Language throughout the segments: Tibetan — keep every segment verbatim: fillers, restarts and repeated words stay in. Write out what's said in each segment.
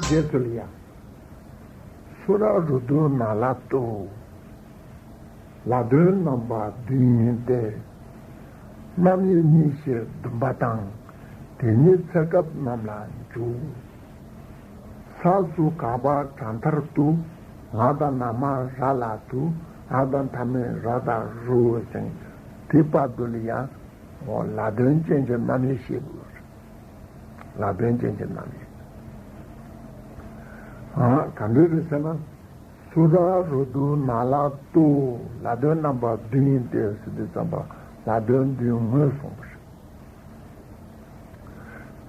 རྗེས་སུ་ལ་ཡ། སུ་ར་རུ་དུ་ན་ལ་ཏུ། ལ་དོན་རྣམ་པ་བདུན་ཡིན་ཏེ། རྣམ་དབྱེ་གཉིས་བཞི་བདུན་པ་དང་། དེ་ཉིད་ཚེ་སྐབས་རྣམས་ལ་འཇུག། ས་སུ་ག་བ་གྲ་མཐར་ཏུ། ང་དང་ན་མ་ར་ལ་ཏུ། ང་དང་མཐའ་མེད་ར་དང་རུ་ཟེར། དེ་བར་དུ་ལ་ཡང་ལ་དོན་ཅན་གྱི་རྣམ་དབྱེ་བཤད་དགོས། ལ་དོན་ཅན་གྱི་རྣམ་དབྱེ། ཨ། ག་འདྲ་རེད་ཟེར་ན། སུ་ར་རུ་དུ་ན་ལ་ཏུ། ལ་དོན་རྣམ་པ་བདུན་ཡིན་ཏེ་ཟེར་དུས་ཙམ་པ་ལ་དོན་བདུན་ངོས་བཟུང་བ་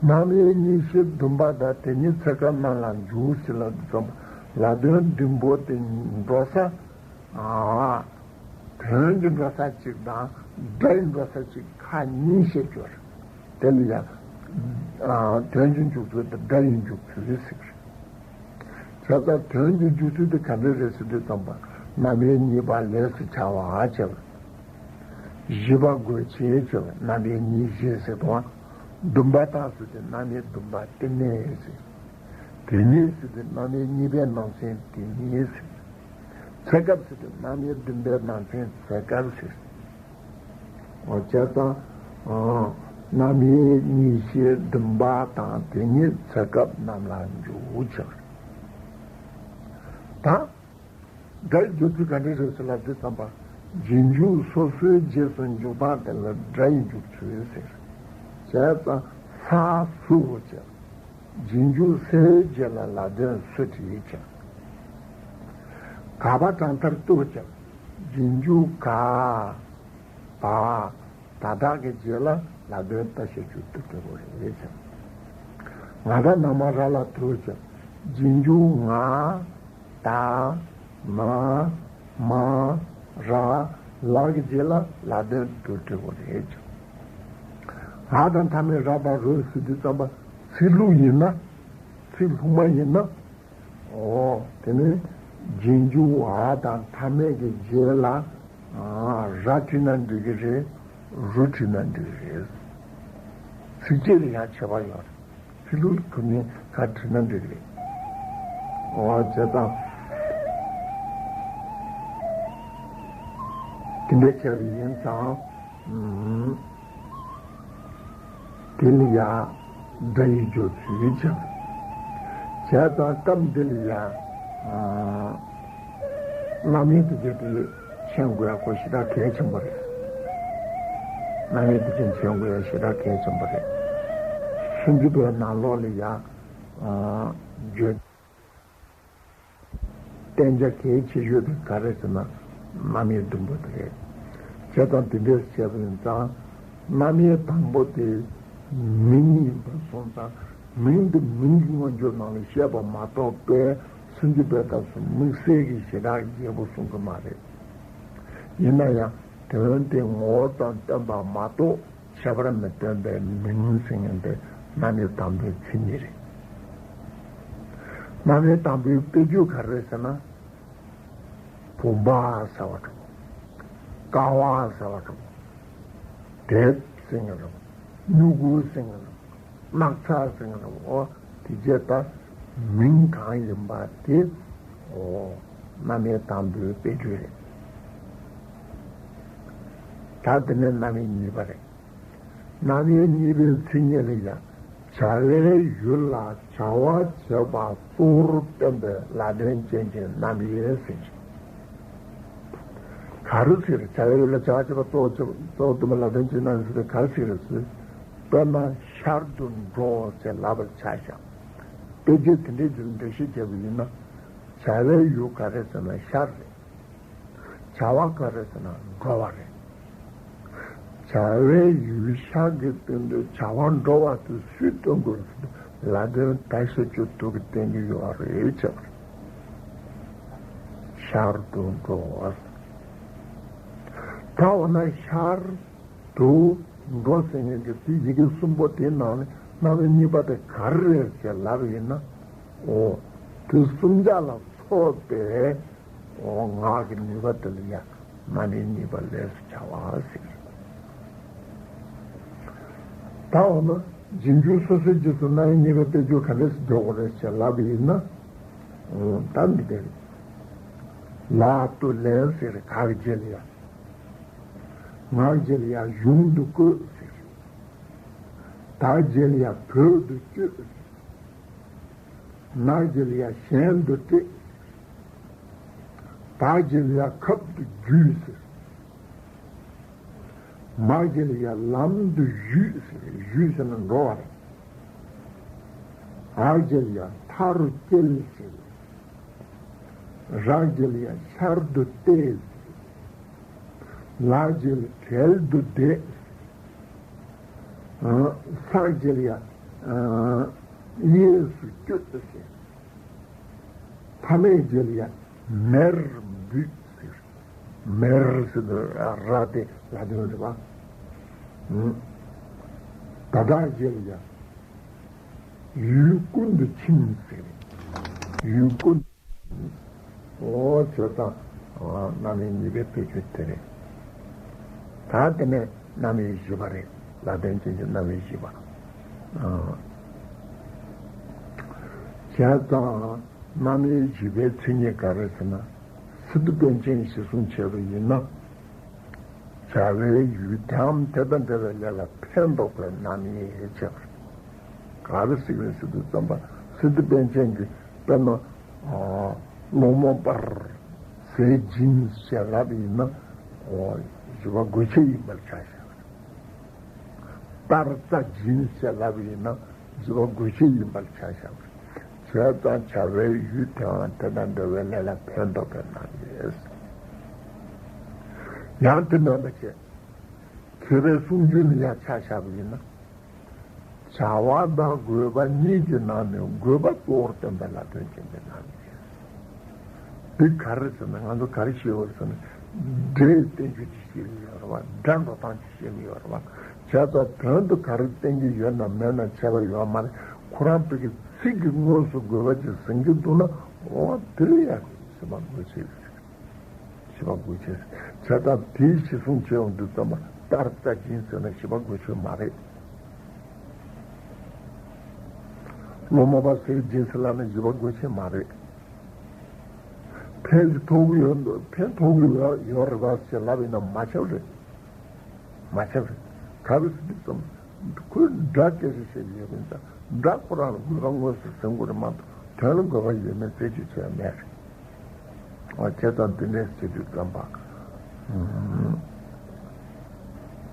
རེད། རྣམ་དབྱེ་གཉིས་བཞི་བདུན་པ་དང་དེ་ཉིད་ཚེ་སྐབས་རྣམས་ལ་འཇུག་ཟེར་ལབ་དུས་ཙམ་པ་ལ་དོན་བདུན་པོ་དེ་འགྲོ་ས། ཨ། དོན་གྱི་འགྲོ་ས་གཅིག་དང་སྒྲ་ཡི་འགྲོ་ས་གཅིག་ཁག་གཉིས་བཤད་རྒྱུ་རེད། དེ་ལ་ཡང་། ཨ། དོན་གྱི་འཇུག་ཚུལ་དང་སྒྲ་ཡི་འཇུག་ཚུལ་ཟེར་གྱི་རེད། བྱས་ཙང་དོན་གྱི་འཇུག་ཚུལ་དེ་ག་འདྲ་རེད་ཟེར་དུས་ཙམ་པ་རྣམ་དབྱེ་གཉིས་པ་ལས་སུ་བྱ་བ་བྱས་པ། བཞི་པ་དགོས་ཆེད་བྱས་པ་རྣམ་དབྱེ་གཉིས་བཞི་ཟེར་དང་། བདུན་པ་དང་ཟེར་དུས་རྣམ་དབྱེ་བདུན་པ་དེ་ནས་ཟེར། དེ་ནས་ཟེར་དུས་རྣམ་དབྱེ་གཉིས་པའི་ནང་ཚན་དེ་ནས་ཟེར། ཚེ་སྐབས་ཟེར་དུས་རྣམ་དབྱེ་བདུན་པའི་ནང་ཚན་ཚེ་སྐབས་ཟེར། འོ་བྱས་ཙང་། ཨ། རྣམ་དབྱེ་གཉིས་བཞི་བདུན་པ་དང་དེ་ཉིད་ཚེ་སྐབས་རྣམས་ལ་འཇུག་ཕྱིར། ད། སྒྲ་ཡི་འཇུག་ཚུལ་ག་འདྲ་རེད་ཟེར་ལབ་དུས་ཙམ་པ། རྗེས་འཇུག་སོ་སོའི་རྗེས་སུ་འཇུག་སྟངས་དེ་ལ་སྒྲ་ཡི་འཇུག་ཚུལ་ཟེར། བྱས་ཙང་ས་སུ་བྱས། རྗེས་འཇུག་སའི་རྗེས་ལ་ལ་དོན་སུ་བྲིས་ཀྱང་། ག་བ་གྲ་མཐར་ཏུ་བྱས། རྗེས་འཇུག་ག་བ་ད་དག་གི་རྗེས་ལ་ལ་དོན་ད་ཞབས་ཀྱུ་ཏུ་འབྲི་དགོས་རེད་བྱས། ང་དང་ན་མ་ར་ལ་ཏུ་བྱས། རྗེས་འཇུག་ང་ད་ན་མ་ར་ལ་གི་རྗེས་ལ་ལ་དོན་ཏུ་འབྲི་དགོས་རེད་བྱས། ང་དང་མཐའ་མེད་ར་དང་རུ་ཟེར་དུས་ཙམ་པ་ཚིག་ལྷུག་ཡིན་ན། ཚིག་ལྷུག་མ་ཡིན་ན། འོ། དེ་ནི་རྗེས་འཇུག་འ་དང་མཐའ་མེད་ཀྱི་རྗེས་ལ་ར་བྲིས་ན་འགྲིག་གི་རེད། རུ་བྲིས་ན་འགྲིག་གི་རེད། ཚིགས་བཅད་ལ་ཡང་ཁྱད་པར་ཡོད་རེད། ཚིག་ལྷུག་ཐུབ་ནས་ག་བྲིས་ན་འགྲིག་གི་རེད། འོ་བྱས་ཙང་། དེ་འདྲ་བྱས་པ་ཡིན་ཙང་། ཨུམ། དེ་ལ་ཡང་སྒྲ་ཡི་སྦྱོར་ཚུལ་བྱ། བྱས་ཙང་སྐབས་འདི་ལ་ཡང་། ཨ། རྣམ་དབྱེ་དེ་བྱས་ཏེ་མཁྱེན་དགོས་ཡག་པོ་ཞེ་དྲག་གལ་ཆེན་པོ་རེད། རྣམ་དབྱེ་དེ་བྱས་མཁྱེན་དགོས་ཡག་ཞེ་དྲག་གལ་ཆེན་པོ་རེད། སུམ་ཅུ་པའི་ནང་ལོགས་ལ་ཡང་། ཨ། བརྗོད། བསྟན་བྱ་གལ་ཆེ་ཤོས་དེ་ག་རེ་ཟེར་ན་རྣམ་དབྱེ་བདུན་པོ་དེ་རེད། བྱས་ཙང་དེ་འདྲས་བྱས་པ་ཡིན་ཙང་། རྣམ་དབྱེ་དང་པོ་དེ་མིང་ཡིན་པ་སོང་ཙང་། མིང་དེ་མིང་གི་མངོན་བརྗོད་ནང་ལ་བཤད་པ་མ་གཏོགས་པའི་སུམ་ཅུ་པའི་སྐབས་སུ་དམིགས་བསལ་གྱི་ཞེ་དྲག་རྒྱས་པོ་གསུང་གི་མ་རེད། ཡིན་ན་ཡང་དོན་དེ་ངོ་བོ་ཙམ་སྟོན་པ་མ་གཏོགས། ཁྱད་པར་མི་སྟོན་པའི་མིང་ཟེར་མཁན་དེ་རྣམ་དབྱེ་དང་པོའི་མཚན་ཉིད་རེད། རྣམ་དབྱེ་དང་པོའི་དཔེ་བརྗོད་ག་རེ་རེད་ཟེར་ན། བུམ་པ་ཟེར་བ་འདྲ་བོ། ཀ་བ་ཟེར་བ་འདྲ་བོ། དེབ་ཟེར་མཁན་འདྲ་བོ། སྨྱུ་གུ་ཟེར་མཁན་འདྲ་བོ། སྣག་ཚ་ཟེར་མཁན་འདྲ་བོ། དེ་བྱས་ད་མིང་གང་ཡིན་པ་དེ། འོ། རྣམ་དབྱེ་དང་པོའི་དཔེ་བརྗོད་རེད། ད་དེ་ནས་རྣམ་དབྱེ་གཉིས་པ་རེད། རྣམ་དབྱེ་གཉིས་པའི་མཚན་ཉིད་ལ་ཡང་བྱ་བའི་ཡུལ་ལ་བྱ་བ་བྱེད་པ་གཙོ་བོར་སྟོན་པའི་ལ་དོན་ཅན་གྱི་རྣམ་དབྱེ་ཟེར། ག་རེ་ཟེར། བྱ་བའི་ཡུལ་ལ་བྱ་བ་བྱེད་པ་གཙོ་བོ་གཙོ་བོར་སྟོན་པའི་ལ་དོན་ཅན་རྣམ་དབྱེ་ཟེར་དེ་ག་རེ་ཟེར་ཟེར། དཔེར་ན་ཤར་དུ་འགྲོ་ཟེར་ལབ་པར་ཆ་བཞག་དཔེ་བརྗོད་དེ་འདྲའི་རྒྱུ་འགྲེལ་བཤད་བྱས་པ་ཡིན་ན། བྱ་བའི་ཡུལ་ག་རེ་ཟེར་ན་ཤར་རེད། བྱ་བ་ག་རེ་ཟེར་ན་འགྲོ་བ་རེད། བྱ་བའི་ཡུལ་ཤར་གྱི་སྟེང་དུ་བྱ་བ་འགྲོ་བ་དེ་སུས་སྟོན་དགོས་ཟེར་ན་ལ་དོན་ད་ཞབས་ཀྱུ་ཏུ་གིས་བསྟན་གྱི་ཡོད་རེད་བྱ་བ་རེད། ཤར་དུ་འགྲོ་བ། ད་འོ་ན་ཤར་དུ་འགྲོ་ཟེར་མཁན་གྱི་དེ་ཡི་གེ་གསུམ་པོ་དེའི་ནང་ནས་རྣམ་དབྱེ་གཉིས་པ་དེ་ག་རེ་རེད་ཅེས་ལབ་ཡིན་ན། འོ། དེ་གསུམ་ཆ་ལ་ཚོགས་པའི། འོ། ངག་གི་ནུས་པ་དེ་ལ་ཡང་རྣམ་དབྱེ་གཉིས་པ་ལས་སུ་བྱ་བ་ཟེར། ད་འོ་ན་ རྗེས་འཇུག་སོ་སོའི་རྗེས་སུ་རྣམ་དབྱེ་གཉིས་པའི་དཔེ་བརྗོད་ག་འདྲས་སུ་འཇོག་དགོས་རེད་ཅེས་ལབ་པ་ཡིན་ན། ད་འདི་འདྲ་རེད། ལག་ཏུ་ལེན་ཟེར་ག་གི་རྗེས་ལ་ཡ། ང་གི་རྗེས་ལ་ཡ་གཞུང་དུ་བཀོད་ཟེར། ད་གི་རྗེས་ལ་ཡ་བོད་དུ་བསྐྱོད་ཟེར། ན་གི་རྗེས་ལ་ཡ་གཞན་དུ་སྤྲད་ཟེར། ད་གི་རྗེས་ལ་ཡ་ཁབ་ཏུ་བརྒྱུས་ཟེར། མ་གི་རྗེས་ལ་ཡ་ལམ་དུ་བཞུད་ཟེར། བཞུད་ཟེར་ན་འགྲོ་བ་རེད། འ་གི་རྗེས་ལ་ཡ་མཐའ་རུ་སྐྱེལ་ཟེར། ར་གི་རྗེས་ལ་ཡ་ཤར་དུ་གཏད་ཟེར། ལ་གི་རྗེས་ལ་བྲལ་དུ་བསྡད་ཟེར། ས་གི་རྗེས་ལ་ཡ་གཡས་སུ་བསྐྱོད་ཟེར། ཐ་མའི་རྗེས་ལ་ཡ་མེར་འབུད་ཟེར། མེར་ཟེར་དུས་ར་དེ་ལ་དོན་རེད་པ། ད་ལྟ་རྗེས་ལ་ཡ་ཡུལ་ཀུན་ཏུ་ཕྱིན་ཟེར། ཡུལ་ཀུན། འོ་བྱས་ཙང་རྣམ་དབྱེ་གཉིས་པའི་དཔེ་བརྗོད་དེ་རེད། ད་དེ་ནས་རྣམ་དབྱེ་བཞི་པ་རེད། ལ་དོན་ཅན་གྱི་རྣམ་དབྱེ་བཞི་པ། བྱས་ཙང་རྣམ་དབྱེ་བཞི་པའི་མཚན་ཉིད་ག་རེ་ཟེར་ན། སི་ཏུ་པཎ་ཆེན་གྱིས་གསུངས་བྱས་པ་ཡིན་ན། བྱ་བའི་ཡུལ་དེའམ་དེ་དང་འབྲེལ་བའི་ལས་ལ་ཕན་འདོགས་པའི་རྣམ་དབྱེ་ཞེས་པ། ག་རེ་ཟེར་གི་རེད་ཟེར་དུས་ཙམ་པ། སི་ཏུ་པཎ་ཆེན་གྱིས་དཔེར་ན། སློང་མོ་སྤར་ཟས་སྦྱིན་ཞེས་ལབ་ཡིན་ན། བཞི་པ་དགོས་ཆེད་ཡིན་པར་ཆ་བཞག་པ་རེད། སྤར་རྩྭ་སྦྱིན་ཞེས་ལབ་ཡིན་ན་བཞི་པ་དགོས་ཆེད་ཡིན་པར་ཆ་བཞག་པ་རེད། བྱས་ཙང་བྱ་བའི་ཡུལ་དེའམ་དེ་དང་འབྲེལ་བའི་ལས་ལ་ཕན་འདོགས་པའི་རྣམ་དབྱེ། ཡང་དེ་མིན་པ་བྱས། མཁས་པའི་གསུང་རྒྱུན་ལ་ཡང་ཆ་བཞག་པ་ཡིན་ན། བྱ་བ་དང་དགོས་པ་གཉིས་ཀྱི་ནང་ནས་དགོས་པ་གཙོ་བོར་སྟོན་པའི་ལ་དོན་ཅན་གྱི་རྣམ་དབྱེ། འདི་ག་རེ་ཟེར་ན། ང་ཚོ་ག་རེ་ཤེས་དགོས་ཟེར་ན། སྒྲས་བསྟན་རྒྱུ་ཅིག་བཤད་ཀྱི་ཡོད་རེད་བ། སྒྲ་འགྲོ་སྟངས་ཅིག་བཤད་ཀྱི་ཡོད་རེད་བ། བྱས་ཙང་དོན་དུ་ག་རེ་བསྟན་གྱི་ཡོད་ན་མེད་ན་ཁྱད་པར་ཡོད་མ་རེད། ཁོ་རང་བོད་ཀྱི་ཚིག་གི་དངོས་སུ་དགོས་པ་ཅིག་ཟིན་གྱི་འདུག་ན། འོ་དེ་ལ་ཡང་བཞི་པ་དགོས་ཆེད་རེད། བཞི་པ་དགོས་ཆེད། བྱས་ཙང་དེའི་གཞི་བཟུང་བྱས་ཡོང་དུས་ཙམ་པ་སྤར་རྩྭ་སྦྱིན་ཟེར་ན་བཞི་པ་དགོས་ཆེད་མ་རེད། སློང་མོ་སྤར་ཟས་སྦྱིན་ཟེར་ལབ་ན་བཞི་པ་དགོས་ཆེད་མ་རེད། ཕན་ཐོགས་ཀྱི་ཡོད། ཕན་ཐོགས་ཀྱི་ཡོད་རེད་པ་ཞེས་ལབ་ཡིན་ན་མ་ཁྱབ་རེད། མ་ཁྱབ་རེད། ག་རེ་ཟེར་དུས་ཙམ། ཁོས་སྒྲ་སྐད་ཆ་བཤད་ཀྱི་ཡོད་པ་ཡིན་ཙང་། སྒྲ་ཁོ་རང་ལ་དགོས་པ་དངོས་སུ་ཟིན་དགོས་རེད་མ་གཏོགས། དོན་ལ་དགོས་པ་ཡོད་མེད་རྩད་གཅོད་བྱས་མེད་རེད། འོ་བྱས་ཙང་འདི་འདྲས་ཟེར་དུས་ཙམ་པ།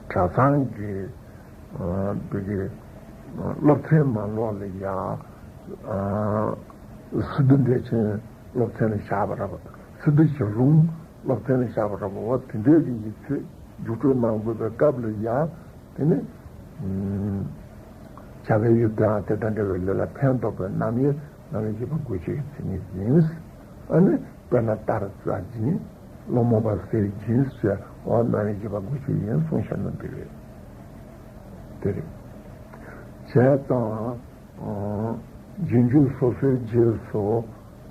གྲྭ་ཚང་གི་བོད་ཀྱི་སློབ་ཚན་ནང་ལོགས་ལ་ཡང་། སི་ཏུ་འགྲེལ་ཆེན་སློབ་ཚན་ལ་བཞག་པ་རེད་པ། སི་ཏུ་ཞལ་ལུང་སློབ་ཚན་ལ་བཞག་པ་རེད་པ། འོ་དེ་འདྲའི་གི་ཡིག་ཚད་རྒྱུགས་སྤྲོད་གནང་དགོས་པའི་སྐབས་ལ་ཡང་། དེ་ནི་བྱ་བའི་ཡུལ་དེའམ་དེ་དང་འབྲེལ་བའི་ལས་ལ་ཕན་འདོགས་པའི་རྣམ་དབྱེ། རྣམ་དབྱེ་བཞི་པ་དགོས་ཆེད་ཀྱི་མཚན་ཉིད་ཡིན། ཨ་ནི་དཔེར་ན་སྤར་རྩྭ་སྦྱིན། སློང་མོ་སྤར་ཟས་སྦྱིན་ཟེར། འོ་རྣམ་དབྱེ་བཞི་པ་དགོས་ཆེད་ཡིན་གསུངས་བཞག་ན་འདི་རེད། དེ་རེད། བྱས་ཙང་། རྗེས་འཇུག་སོ་སོའི་རྗེས་སུ་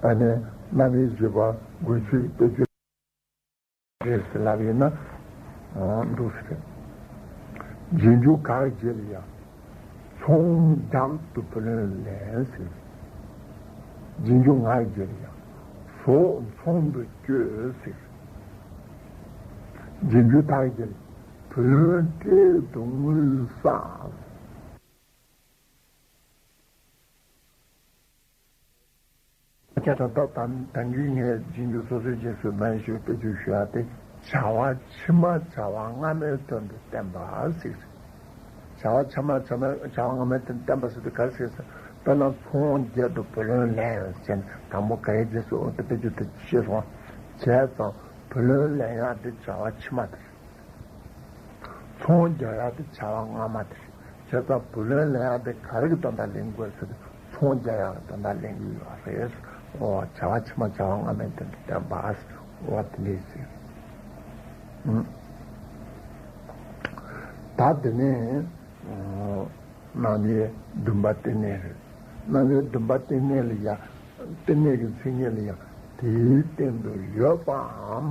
ཨ་ནི་རྣམ་དབྱེ་བཞི་པ་དགོས་ཆེད་དཔེ་བརྗོད་རེད་ཟེར་ལབ་ཡིན་ན། འདུག་ཟེར། རྗེས་འཇུག་ག་གི་རྗེས་ལ་ཡང་། ཚོང་རྒྱག་ཏུ་བུ་ལོན་ལེན་ཟེར། རྗེས་འཇུག་ང་གི་རྗེས་ལ་ཡང་། ཟོག་ཚོང་དུ་བསྐྱོད་ཟེར། རྗེས་འཇུག་ད་གི་རྗེས་ལ་བུ་ལོན་སྤྲད་དུ་དངུལ་བསགས། ཁྱེད་ད་ལྟ་ད་ད་གིན་ངས་རྗེས་འཇུག་སོ་སོའི་རྗེས་སུ་རྣམ་དབྱེ་བཞི་པ་དཔེ་བརྗོད་ཞུ་ཡག་དེ། བྱ་བ་ཕྱི་མ་བྱ་བ་སྔ་མའི་དོན་དུ་བསྟན་པ་ཟེར། བྱ་བ་ཕྱི་མ་བྱ་མ་བྱ་བ་སྔ་མའི་དོན་དུ་བསྟན་པ་ཟེར་དུས་ག་རེ་ཟེར་ཟེར། དཔེར་ན་ཚོང་རྒྱག་ཏུ་བུ་ལོན་ལེན་ཟེར་ནས། དང་པོ་ག་རེ་རྗེས་སུ་འོང་དེ་དཔེ་བརྗོད་དེ་ཤེས་སོང་། བྱས་ཙང་བུ་ལོན་ལེན་ཡག་དེ་བྱ་བ་ཕྱི་མ་དེ་རེད། ཚོང་རྒྱག་ཡག་དེ་བྱ་བ་སྔ་མ་དེ་རེད། བྱས་ཙང་བུ་ལོན་ལེན་ཡག་དེ་ག་རེ་གི་དོན་དག་ལེན་དགོས་ཟེར་ན། ཚོང་རྒྱག་ཡག་གི་དོན་དག་ལེན་གྱི་ཡོད་རེད། འོ་བྱ་བ་ཕྱི་མ་བྱ་བ་སྔ་མའི་དོན་དུ་བསྟན་པ། འོ་དེ་འདྲ་ཟེར། ཨང་། ད་དེ་ནས་རྣམ་དབྱེ་བདུན་པ་རྟེན་གནས་རེད། རྣམ་དབྱེ་བདུན་པ་རྟེན་གནས་ལ་ཡང་། རྟེན་གནས་ཀྱི་མཚན་ཉིད་ལ་ཡང་། དེའི་སྟེང་དུ་ཡོད་པའམ་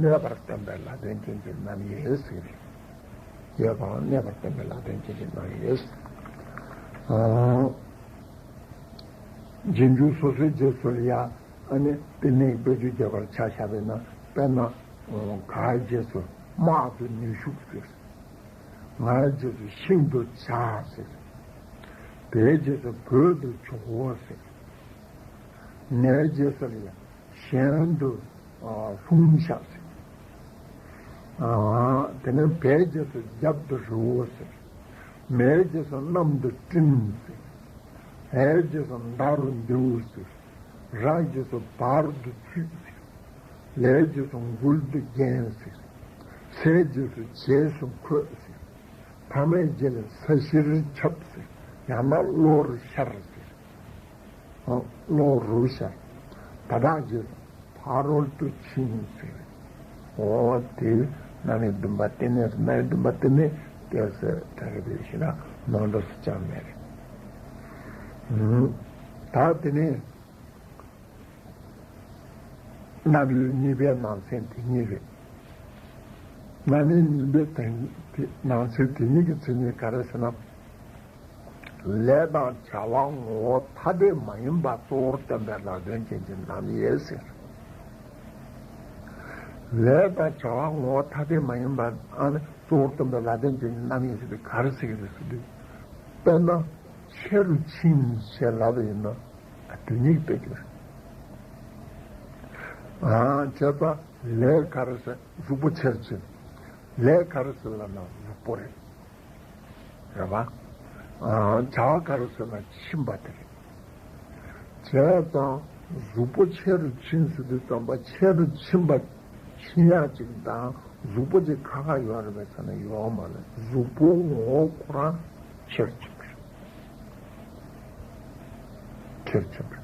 གནས་པར་སྟོན་པའི་ལ་དོན་ཅན་གྱི་རྣམ་དབྱེ་ཟེར། ཡོད་པའམ་གནས་པར་སྟོན་པའི་ལ་དོན་ཅན་གྱི་རྣམ་དབྱེ། རྗེས་འཇུག་སོ་སོའི་རྗེས་སུ་ལ་ཡ། ཨ་ནི་དེ་ནས་དཔེ་བརྗོད་རྒྱས་པར་ཆ་བཞག་པས་ན། དཔེར་ན། ག་རྗེས་སུ་དམག་ཏུ་ནུས་ཤུགས་ཟེར། ང་རྗེས་སུ་ཤིང་དུ་བྱ་ཟེར། བའི་རྗེས་སུ་བོད་དུ་བྱོའོ་ཟེར། ནའི་རྗེས་སུ་ལ་ཡ། གཞན་དུ་ལྷུང་བཞག་ཟེར། དེ་ནས་བའི་རྗེས་སུ་རྒྱབ་ཏུ་རིའོ་ཟེར། མའི་རྗེས་སུ་གནམ་དུ་སྤྲིན་ཟེར། འའི་རྗེས་སུ་མདའ་རུ་མདེའུ་ཟེར། རའི་རྗེས་སུ་བར་དུ་བཙུད་ཟེར། ལའི་རྗེས་སུ་མགུལ་དུ་རྒྱན་ཟེར། སའི་རྗེས་སུ་བྱེས་སུ་འཁོད་ཟེར། ཕ་མའི་རྗེས་ལ་ས་གཞིར་ཁྱབ་ཟེར། ཡང་ན་གློ་རུ་ཤར་ཟེར། གློ་རུ་ཤར། ད་དྲག་རྗེས་སུ་ཕ་རོལ་ཏུ་ཕྱིན་ཟེར། འོ་དེ་རྣམ་དབྱེ་བདུན་པ་དེ་ནས། རྣམ་དབྱེ་བདུན་པ་དེ་ནས་ཏོག་ཙམ་དྲག་གི་དེ་ཞེ་དྲག་ནོར་འགྲོ་སུ་ཅང་མེད་རེད། ད་དེ་ནས། རྣམ་དབྱེ་གཉིས་པའི་ནང་ཚན་དེ་ཉིད་རེད། རྣམ་དབྱེ་གཉིས་པའི་དེ་ནང་ཚན་དེ་ཉིད་ཀྱི་མཚན་ཉིད་ག་རེ་ཟེར་ན། ལས་དང་བྱ་བ་ངོ་བོ་ཐ་དད་མ་ཡིན་པ་གཙོ་བོར་སྟོན་པའི་ལ་དོན་ཅན་གྱི་རྣམ་དབྱེ་ཟེར། ལས་དང་བྱ་བ་ངོ་བོ་ཐ་དད་མ་ཡིན་པ་ཨ་ནི་གཙོ་བོར་སྟོན་པའི་ལ་དོན་ཅན་གྱི་རྣམ་དབྱེ་ཟེར་དུས་ག་རེ་ཟེར་གྱི་རེད་ཟེར་དུས། དཔེར་ན་ཆེ་རུ་ཕྱིན་ཞེས་ལབ་པ་ཡིན་ན། དེ་ཉིད་དཔེ་བརྗོད་རེད། ཨ། བྱས་ཙང་ལས་ག་རེ་ཟེར། གཟུགས་པོ་ཆེར་ཕྱིན། ལས་ག་རེ་ཟེར་ལབ་ན་གཟུགས་པོ་རེད། རེད་པ། ཨ། བྱ་བ་ག་རེ་ཟེར་ན་ཕྱིན་པ་དེ་རེད། བྱས་ཙང་གཟུགས་པོ་ཆེ་རུ་ཕྱིན་ཟེར་དུས་ཙམ་པ་ཆེ་རུ་ཕྱིན་པ་ཕྱིན་ཡག་ཅིག་དང་གཟུགས་པོ་ཅིག་ཁ་ཁ་ཡོད་རེད་པས་ཟེར་ན་ཡོད་མ་རེད། གཟུགས་པོ་ངོ་བོ་ཁོ་རང་ཆེར་ཕྱིན་པ་རེད། ཁྱེར་ཕྱིན་པ།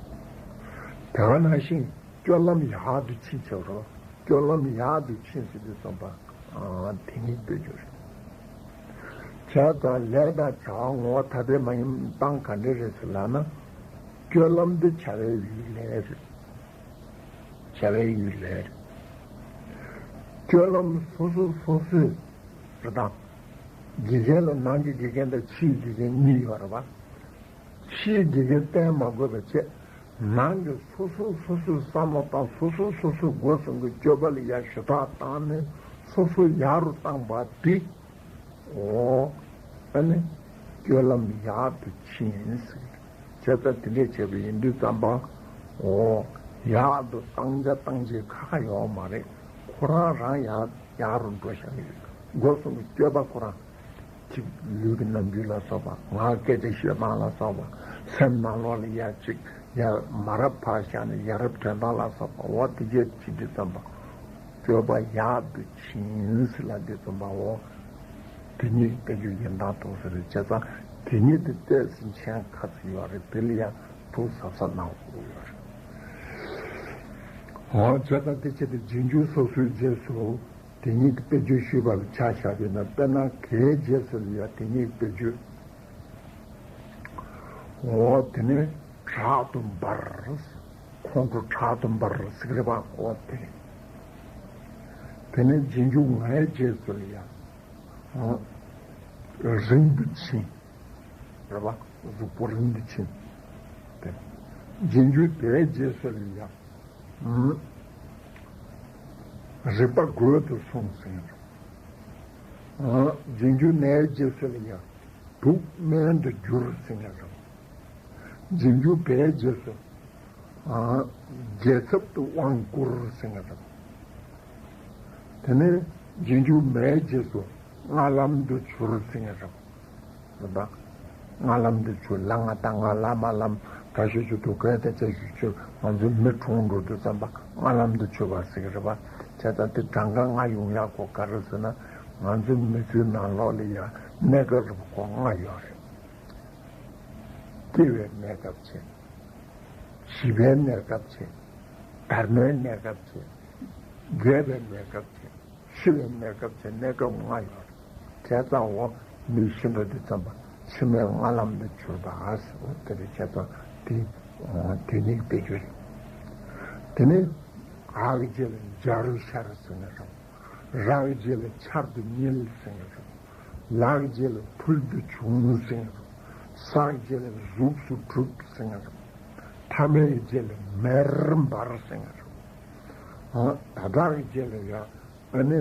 དེ་ག་ནང་བཞིན་སྤྱོད་ལམ་ཡག་ཏུ་ཕྱིན་ཆེ་རོ། སྤྱོད་ལམ་ཡག་ཏུ་ཕྱིན་ཟེར་དུས་ཙམ་པ། ཨ། དེ་ཉིད་དཔེ་བརྗོད་རེད། བྱས་ཙང་ལས་དང་བྱ་བ་ངོ་བོ་ཐ་དད་མ་ཡིན་སྟངས་ག་འདྲ་རེད་ཟེར་ལབ་ན། སྤྱོད་ལམ་དེ་བྱ་བའི་ཡུལ་ལས་རེད། བྱ་བའི་ཡུལ་ལས་རེད། སྤྱོད་ལམ་སོ་སོ་སོ་སོའི་རེད་དང་། དགེ་རྒན་ལ་ནང་གི་དགེ་རྒན་དང་ཕྱིའི་དགེ་རྒན་གཉིས་ཡོད་རེད་པ། ཕྱིའི་དགེ་རྒན་བསྟེན་མ་དགོས་པ་བྱས། ནང་གི་སོ་སོ་སོ་སོའི་བསམ་བློ་དང་སོ་སོ་སོ་སོའི་སྒོ་གསུམ་གྱི་སྤྱོད་པ་ལ་ཡར་ཞུ་དག་བཏང་ནས་སོ་སོ་ཡག་རུ་བཏང་བ་དེ། འོ། ཨ་ནི་སྤྱོད་ལམ་ཡག་ཏུ་ཕྱིན་ཟེར། བྱས་ཙང་དེ་འདྲས་བྱས་པ་ཡིན་དུས་ཙམ་པ། འོ། ཡག་ཏུ་བཏང་བྱ་བཏང་བྱེད་ཁ་ཁ་ཡོད་མ་རེད། ཁོ་རང་རང་ཡག་ཡག་རུ་འགྲོ་བཞག་ཡོད། སྒོ་གསུམ་གྱི་སྤྱོད་པ་ཁོ་རང་། གཅིག་ལུས་ཀྱི་རྣམ་འགྱུར་ལ་སོགས་པ། ངག་སྐད་ཆ་བཤད་སྟངས་ལ་སོགས་པ། སེམས་ནང་ལོགས་ལ་ཡ་གཅིག་ཡ་མ་རབས་ཕར་བཞག་ནས་ཡ་རབས་དྲན་སྟངས་ལ་སོགས་པ། འོ་དེ་གས་བྱེད་དུས་ཙམ་པ། སྤྱོད་པ་ཡག་ཏུ་ཕྱིན་ཟེར་ལབ་དུས་ཙམ་པའོ། དེ་ཉིད་དཔེ་བརྗོད་ཡིན་སྟངས་ཐོག་ཟེར་རེད། བྱས་ཙང་དེ་ཉིད་དེ་ཏོག་ཙམ་མཆན་ཁ་ཚིག་ཡོད་རེད། དེ་ལ་ཡང་ཐུགས་གཟབ་གཟབ་གནང་དགོས་ཡོད་རེད། འོ། བྱས་ཙང་དེ་ཆེད་དུ་རྗེས་འཇུག་སོ་སོའི་རྗེས་སུ་དེ་ཉིད་དཔེ་བརྗོད་ཞུས་པ་ལ་ཆ་བཞག་པས་ན། དཔེར་ན་གའི་རྗེས་སུ་ལ་ཡང་དེ་ཉིད་དཔེ་བརྗོད། འོ། དེ་ནས་དྲག་ཏུ་འབར། ཁོང་ཁྲོ་དྲག་ཏུ་འབར་ཟེར་གྱི་རེད་པ། འོ་དེ། དེ་ནས་རྗེས་འཇུག་ངའི་རྗེས་སུ་ལ་ཡང་། ཨ། རིང་དུ་ཕྱིན། རེད་པ། གཟུགས་པོ་རིང་དུ་ཕྱིན། དེ། རྗེས་འཇུག་དེའི་རྗེས་སུ་ལ་ཡང་། ཨ། རིག་པ་རྒོད་དུ་སོང་ཟེར་ཡང་། ཨ། རྗེས་འཇུག་ནའི་རྗེས་སུ་ལ་ཡང་། དུག་སྨན་དུ་གྱུར་ཟེར་ཡང་། རྗེས་འཇུག་བའི་རྗེས་སུ། ཨ། རྒྱལ་ཚབ་ཏུ་དབང་བསྐུར་ཟེར་ཡང་། དེ་ནས་རྗེས་འཇུག་མའི་རྗེས་སུ་ལྔ་ལམ་དུ་གྱུར་ཟེར་ཡང་། རེད་པ། ལྔ་ལམ་དུ་གྱུར། ལ་ང་ད་ང་ལ་མ་ལམ་ད་ཞེས་བྱ་དུ་ག་ད་ཅ་ཞེས་བྱ། ང་ཚོའི་མི་གྲོངས་འགྲོ་དུས་ཙམ་པ་ལྔ་ལམ་དུ་གྱུར་པ་ཟེར་གྱི་རེད་པ། བྱས་ཙང་དེ་གྲངས་ཀ་ལྔ་ཡོང་ཡག་གོ་ག་རེ་ཟེར་ན། ང་ཚོའི་མི་ཚེའི་ནང་ལོགས་ལ་ཡང་གནས་སྐབས་རིམ་པ་ཁོ་ལྔ་ཡོད་རེད། སྐྱེ་བའི་གནས་སྐབས་བྱས། བྱིས་པའི་གནས་སྐབས་བྱས། དར་མའི་གནས་སྐབས་བྱས། རྒས་པའི་གནས་སྐབས་བྱས། ཤི་བའི་གནས་སྐབས་བྱས། གནས་སྐབས་ལྔ་ཡོད་རེད། བྱས་ཙང་འོ་མི་ཤི་འགྲོ་དུས་ཙམ་པ་ཕྱི་མའི་ལྔ་ལམ་དུ་གྱུར་པ་ཟེར། འོ་དེ་རེད། བྱས་ཙང་དེ་དེ་ཉིད་དཔེ་བརྗོད་རེད། དེ་ནས་འ་གི་རྗེས་ལ་འཇའ་རུ་ཤར་ཟེར་ནས་རེད། ར་གི་རྗེས་ལ་ཆར་དུ་བསྙིལ་ཟེར་ནས་རེད། ལ་གི་རྗེས་ལ་ཕུལ་དུ་བྱུང་ཟེར་ནས་རེད། སངས་རྒྱས་ལ་གཟུགས་སུ་གྲུབ་ཟེར་ཡ་རེད། ཐ་མའི་རྗེས་ལ་མེར་འབར་ཟེར་ཡ་རེད། ཨ། ད་དྲག་གི་རྗེས་ལ་ཡང་ཨ་ནི་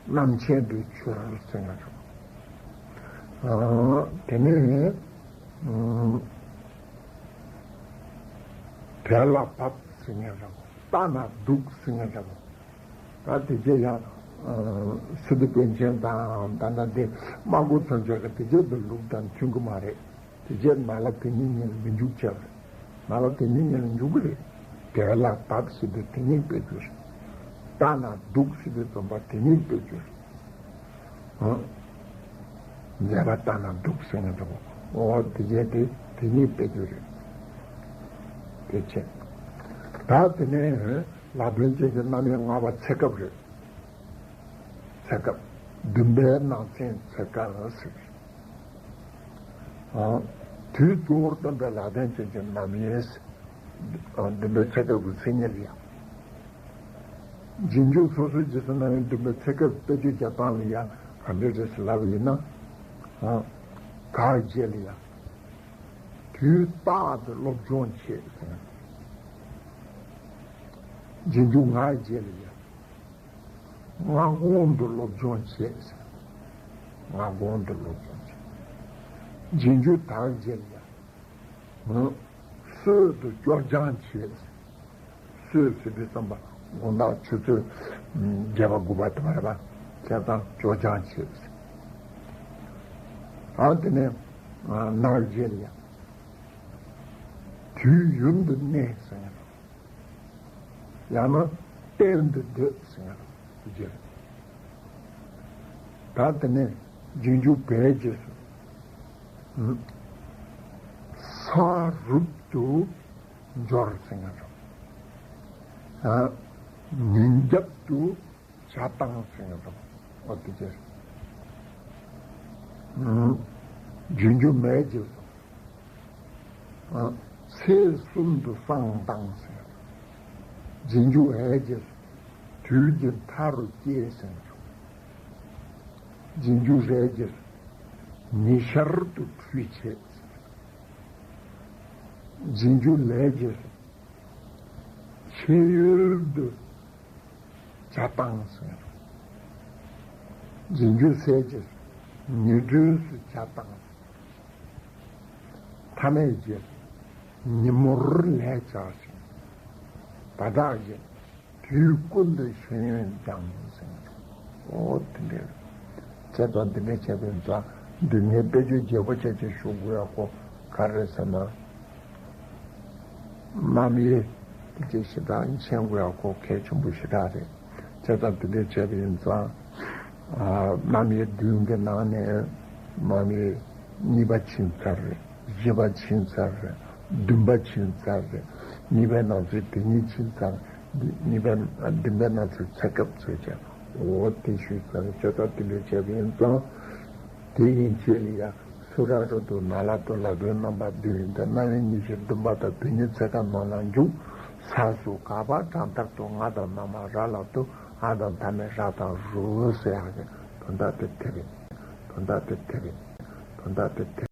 རྣམ་མཁྱེན་དུ་གྱུར་ཟེར་ཡ་རེད། ཨ། དེ་ནས་ཨ། བྲེལ་ལ་བབ་ཟེར་ཡ་རེད། ལྟ་ན་སྡུག་ཟེར་ཡ་རེད། ད་དེ་རྗེས་ཡང་། ཨ། སི་ཏུ་པཎ་ཆེན་དང་ད་ལྟ་འདི་སྨྲ་སྒོ་ཚང་ཆོས་ཀྱི་དེ་རྗེས་དུ་ལུགས་དང་མཐུན་གྱི་མ་རེད། དེ་རྗེས་མ་ལ་དེ་ཉིད་ཉིད་ལ་མི་འཇུག་བྱ་བ་རེད། མ་ལ་དེ་ཉིད་ཉིད་ལ་འཇུག་གི་རེད། བྲེལ་ལ་བབ་ཟེར་དུས་དེ་ཉིད་དཔེ་བརྗོད་རེད། ལྟ་ན་སྡུག་ཟེར་དུས་རྩོམ་པ་དེ་ཉིད་དཔེ་བརྗོད་རེད། ཨ། མཛད་པ་ལྟ་ན་སྡུག་ཟེར་ནས་འདུག་འོ་དེ་རྗེས་དེ་དེ་ཉིད་དཔེ་བརྗོད་རེད། དེ་བྱས། ད་དེ་ནས་ལ་དོན་ཅན་གྱི་རྣམ་དབྱེ་ལྔ་པ་ཚེ་སྐབས་རེད། ཚེ་སྐབས། བདུན་པའི་ནང་ཚན་ཚེ་སྐབས་ཟེར། ཨ། དུས་གཙོ་བོར་སྟོན་པའི་ལ་དོན་ཅན་གྱི་རྣམ་དབྱེ་ཟེར། ཨ། བདུན་པའི་ཚེ་སྐབས་ཀྱི་མཚན་ཉིད་ཡང་། རྗེས་འཇུག་སོ་སོའི་རྗེས་སུ་རྣམ་དབྱེ་བདུན་པའི་ཚེ་སྐབས་དཔེ་བརྗོད་རྒྱག་སྟངས་ལ་ཡང་ག་འདྲ་རེད་ཟེར་ལབ་པ་ཡིན་ན། ཨ། ག་རྗེས་ལ་ཡང་། དུས་རྟག་ཏུ་སློབ་སྦྱོང་བྱེད་ཟེར། རྗེས་འཇུག་ང་རྗེས་ལ་ཡང་། སྔ་དགོང་དུ་སློབ་སྦྱོང་བྱེད་ཟེར། སྔ་དགོང་དུ་སློབ་སྦྱོང་བྱེད། རྗེས་འཇུག་ད་ག་རྗེས་ལ་ཡང་། སྲོད་དུ་སྐྱོར་སྦྱང་བྱེད་ཟེར། སྲོད་ཟེར་དུས་ཙམ་པ་དགོང་དག་ཆུ་ཚོད་བརྒྱད་པ་དགུ་པ་དེ་མ་རེད་པ། བྱས་ཙང་སྐྱོར་སྦྱང་བྱེད་ཟེར། ཨ། དེ་ནས་ནངས་རྗེས་ལ་ཡང་། དུས་ཡུན་དུ་གནས་ཟེར་ཡང་། ཡང་ན་གཏན་དུ་སྡོད་ཟེར་ཡང་། དེ་རྗེས། ད་དེ་ནས་རྗེས་འཇུག་བའི་རྗེས་སུ། ས་རུབ་ཏུ་འབྱོར་ཟེར་ཡང་། ཨ། ཉིན་རྒྱབ་ཏུ་ཇ་བཏང་ཟེར་ཡང་། འོ་དེ་རྗེས། རྗེས་འཇུག་མའི་རྗེས་སུ། ཨ། ཚེས་གསུམ་དུ་བསང་བཏང་ཟེར། རྗེས་འཇུག་འའི་རྗེས་སུ། དུས་ཀྱི་མཐའ་རུ་སྐྱེལ་ཟེར། རྗེས་འཇུག་རའི་རྗེས་སུ། ཉི་ཤར་དུ་ཁྲུས་བྱེད་ཟེར། རྗེས་འཇུག་ལའི་རྗེས་སུ། ཕྱེད་ཡོལ་དུ་ཇ་བཏང་ཟེར། རྗེས་འཇུག་སའི་རྗེས་སུ། ཉི་དྲོས་སུ་ཇ་བཏང་ཟེར། ཐ་མའི་རྗེས་སུ། ཉིན་མོར་ལས་བྱ་ཞིང་། ད་དྲག་གི་དུས་ཀུན་ཏུ་ཤེས་ཡོན་སྦྱང་ཟེར། འོ་དེ་འདྲ། བྱས་ཙང་འདི་འདྲ་བྱས་པ་ཡིན་ཙང་འདི་ངས་དཔེ་བརྗོད་རྒྱས་པོ་བྱས་བྱས་ཞུ་དགོས་ཡག་པོ་ག་རེ་རེད་ཟེར་ན། རྣམ་དབྱེ་དེ་ཅིག་ཞེ་དྲག་མཁྱེན་དགོས་ཡག་པོ་གལ་ཆེན་པོ་ཞེ་དྲག་རེད། བྱས་ཙང་དེ་འདྲ་བྱས་པ་ཡིན་ཙང་། ཨ། རྣམ་དབྱེ་བདུན་གྱི་ནང་ནས་རྣམ་དབྱེ་གཉིས་པ་ཕྱིན་ཚར་རེད། བཞི་པ་ཕྱིན་ཚར་རེད། བདུན་པ་ཕྱིན་ཚར་རེད། གཉིས་པའི་ནང་ཚན་དེ་ཉིད་ཕྱིན་ཚར། གཉིས་པའི། བདུན་པའི་ནང་ཚན་ཚེ་སྐབས་ཚོད་ཀྱང་འོ་དེ་ཞུས་ཚར་རེད། བྱས་ཙང་དེ་འདྲ་བྱས་པ་ཡིན་ཙང་། དེ་ཡན་ཆད་ལ་ཡང་། སུ་ར་རུ་དུ་ན་ལ་དུ་ལ་དོན་རྣམ་པ་བདུན་ཡིན་ཏེ། རྣམ་དབྱེ་གཉིས་བཞི་བདུན་པ་དང་བདུན་གཉིས་ཚེ་སྐབས་ནང་ལ་འཇུག་ས་སུ་ག་པ་དྲག་མཐར་དུ་ང་དང་ན་མ་ར་ལ་དུ་འ་དང་མཐའ་མེད་ར་དང་རུ་ཟེར་ཡག་གི་དོན་དག་དེ་དེ་རེད། དོན་དག་དེ་དེ་རེད། དོན་དག་དེ་དེ་